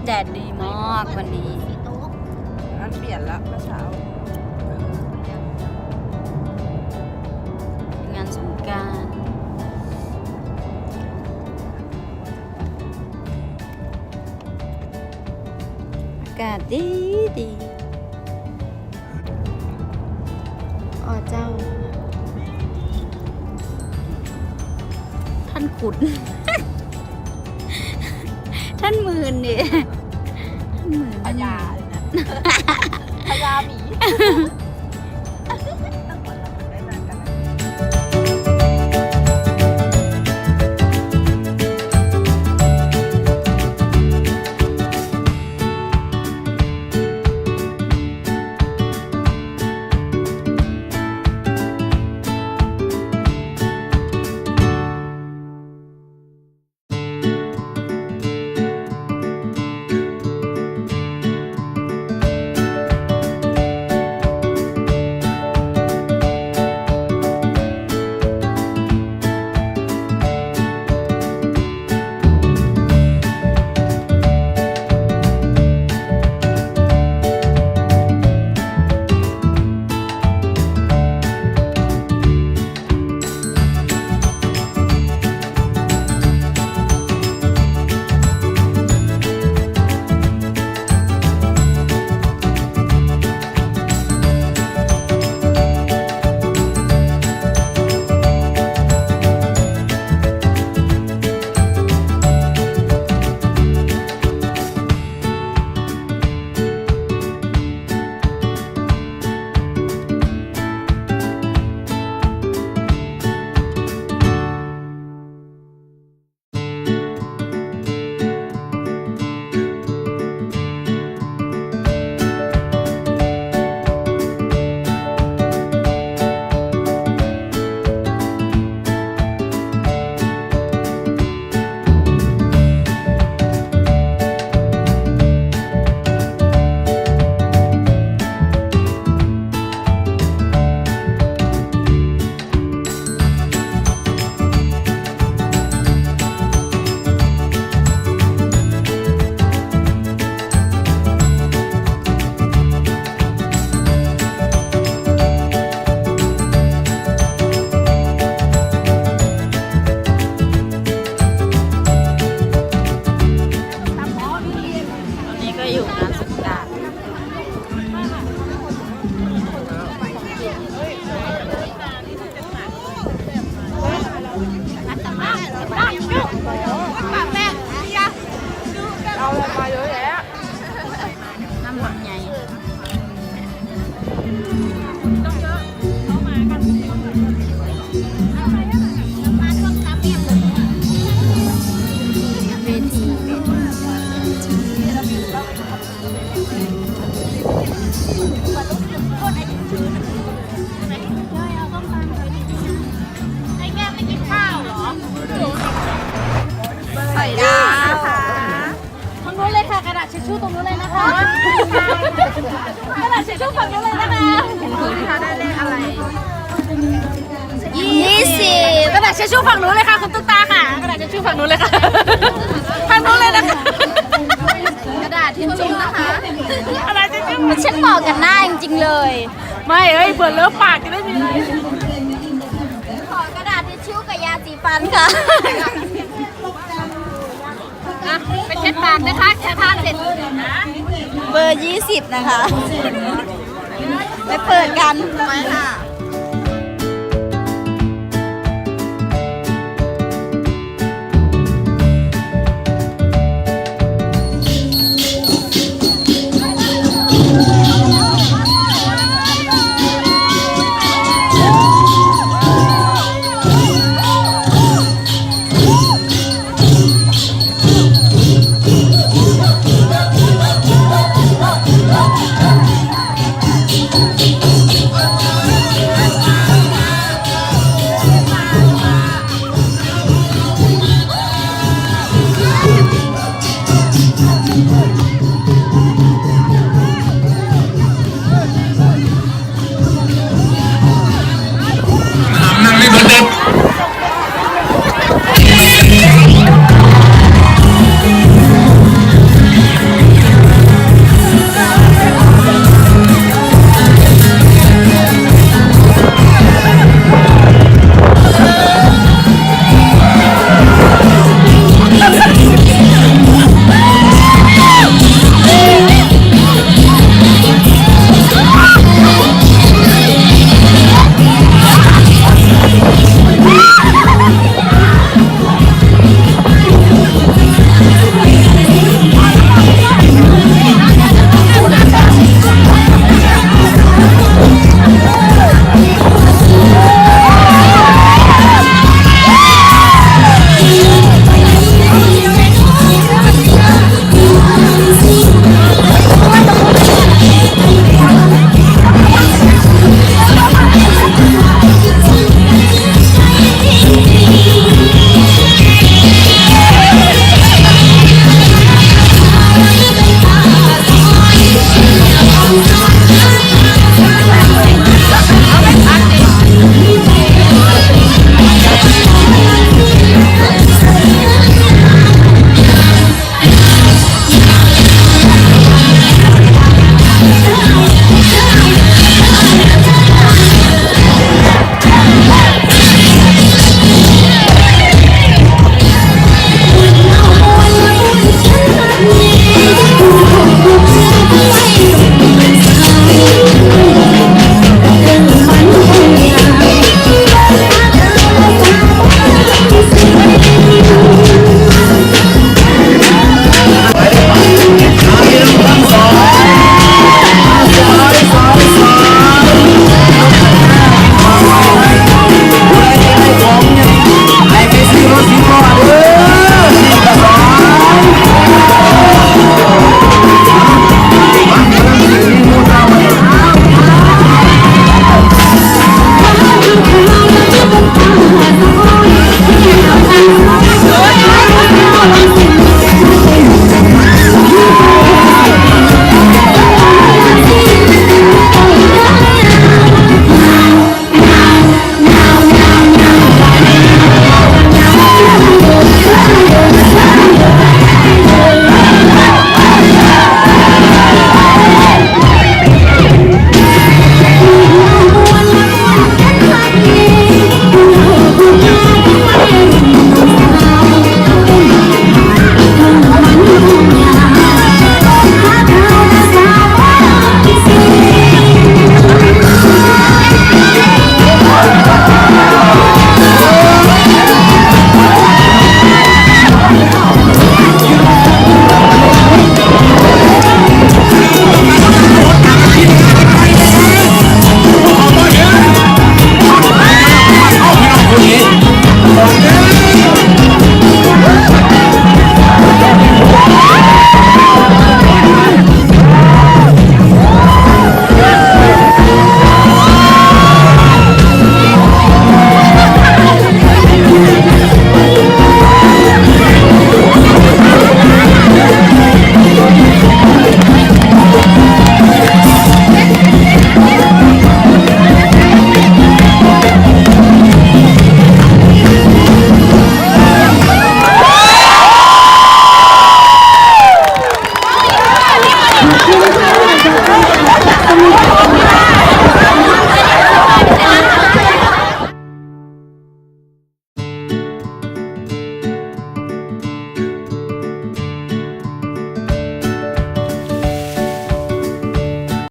ແດດດີມາກວັນນີ້. ອັນປ່ຽນລະເມື່ອເຊົ້າ ງານສົງການ. ອາກາດດີດີ. ອໍ ເຈົ້າ ທ່ານຂຸນ ທ່ານໝື່ນເດ ທ່ານໝື່ນ ພະຍາ ພະຍາໝີ. ຕອນນີ້ກໍຢູ່ງານສົງການ. ເອົາມາເຍອະແຍະ ນ້ຳໝົດໃຫຍ່ ເວທີ. ໄອ້ແກ້ວໄປກິນຂ້າວເຫລອ? ໄຂ່ດາວ ຝັ່ງໂນ້ນເລີຍຄ່ະ ກະດາດທິດຊູ່ຕົງໂນ້ນເລີຍນະຄະ ກະດາດທິດຊູ່ຝັ່ງໂນ້ນເລີຍນະຄະ. ໄດ້ເລກອະໄລ? ຍີ່ສິບ. ກະດາດທິດຊູ່ຝັ່ງໂນ້ນເລີຍຄ່ະ ຄຸນຕຸກຕາຄ່ະ ກະດາດທິດຊູ່ຝັ່ງໂນ້ນເລີຍຄ່ະ ທາງໂນ້ນເລີຍນະຄະ. ກະດາດທິດຊູ່ນະຄະ ກະດາດທິດຊູ່. ມັນຊ່າງເໝາະກັບໜ້າຈິງໆເລີຍ. ໄມ່ເອີຍ ເບື່ອເລີບປາກຈະໄດ້ມີ. ຂໍກະດາດທິດຊູ່ກັບຢາສີຟັນຄ່ະ. ອ່ະ ໄປເຊັດປາກເດີຄ່ະ ເຊັດປາກເສັດ. ເບີຍີ່ສິບນະຄະ ໄປເປີດກັນ ໄປຄ່ະ. ເ